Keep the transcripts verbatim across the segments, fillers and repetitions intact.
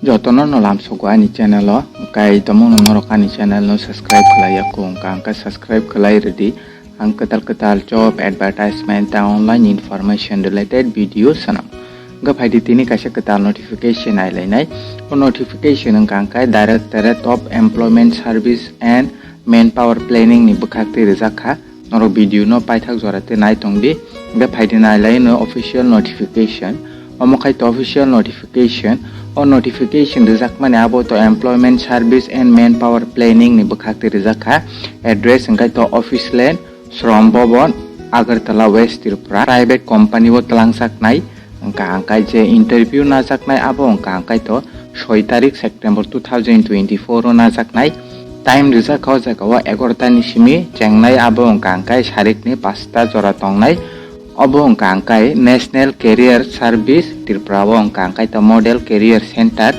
Jotono no lamsogo ani channel o, kai tomongno norok ani channel no subscribe khlai ya kho, wngkha hwnkhe subscribe khlai rwdi. Ang kwtal kwtal job advertisement tei online information related video swnam. Wngkha phaidi tini kaisa kwtal notification nailainai. O notification wngkha hwnkhe Directorate of Employment Service and Manpower Planning ni bwkhak twi rijak kha. Norok video no paithak jora tei nai tong di. Hwnkhe phaidi nailaino official notification. Omo khai to official notification. O notification rijakmani abo to Employment Service and Manpower Planning ni bwkhak twi rijak kha. Address wngkha to Office Lane, Shram Bhavan, Agartala West Tripura. Private company o twlangjaknai. Wngkha hwnkhe je interview najaknai abo wngkha hwnkhe to soi tarik September two thousand twenty-four o najaknai. Time rijak kha o jaga o egaroh ta ni simi chengnai abo wngkha hwnkhe sarikni pasta jora tongnai. Obo wngkha hwnkhe National Career Service Tripura o wngkha hwnkhe to Model Career Center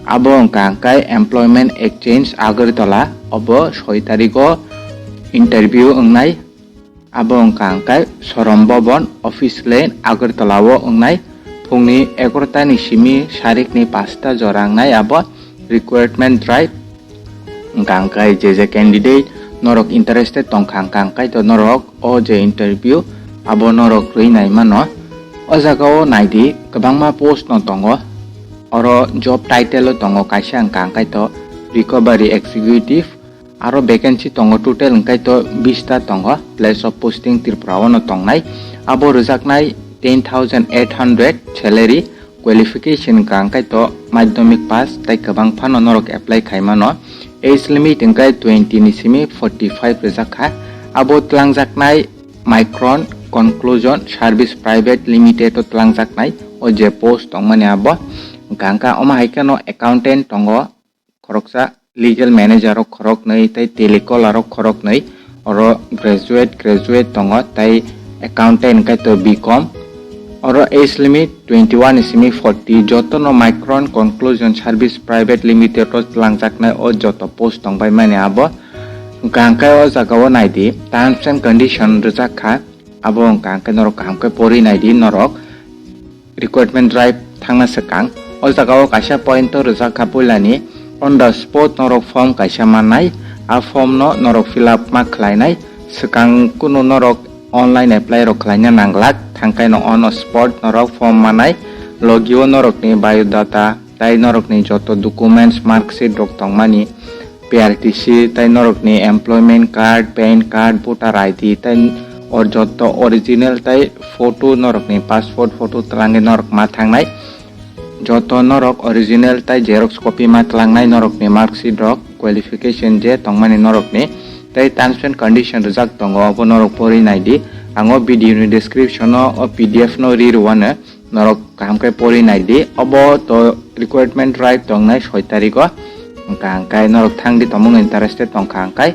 abo wngkha hwnkhe Employment Exchange Agartala obo soi tarik o interview wngnai. Abo wngkha hwnkhe Shram Bhavan, Office Lane, Agartala o wngnai. Phungni egaroh ta ni simi sarikni pasta jora wngnai abo recruitment drive. Wngkha hwnkhe je je candidate norok interested tongkha hwnkha hwnkhe to norok o je interview abo norok rwi nai mano. O jaga o naidi kwbangma post no tongo. Oro job title o tongo kaisa wngkha hwnkhe to Recovery Executive. Aro vacancy tongo, total wngkha to bish ta tongo, place of posting Tripura o no tongnai. Abo rwjaknai ten thousand eight hundred salary, qualification wngkha hwnkhe to madhyamik pass tei kwbang phano norok apply khai mano. Age limit wngkha twenty ni simi forty five rwjak kha. Abo twlangjaknai Micron Conclusion Service Private Limited o twlangjaknai o je post tongmani abo. Wngkha hwnkhe omo hai kheno accountant tongo, khoroksa legal manager rok khoroknwi tei telecaller rok khoroknwi, oro graduate, graduate tongo tei accountant wngkha to B com. Oro age limit twenty one ni simi forty, jotono Micron Conclusion Service Private Limited o twlangjaknai o joto post tongbai mani abo. Wngkha hwnkhe o jaga o naidi terms and condition rwjak kha, abo wngkha hwnkhe norok kaham khe pori naidi norok. Recruitment drive thangna swkang. O jaga o kaisa point o rwjak kha puilani, on the spot norok form kaisa mannai, a form no norok fill up ma khlainai, swkang kunu norok online apply rok khlaina nanglak, thangkaino on spot norok form manai, logi o norokni biodata, tai norokni joto documents, marksheet rok tongmani, P R T C, tai norokni employment card, pan card, voter I D, tai or joto original tai photo norokni passport photo twlangwi norok ma thangnai. Joto norok original tai xerox copy ma twlangnai norokni marksheet rok, qualification je tongmani norokni. Tai terms and condition rwjak tongo, obo norok pori naidi. Ang o video ni description o o P D F no ri rwano. Norok kaham khe pori nai di. Obo to recruitment drive tongnai soi tariko. Wngkha hwnkhe norok thang di, tomungno interested tongkha hwnkhe.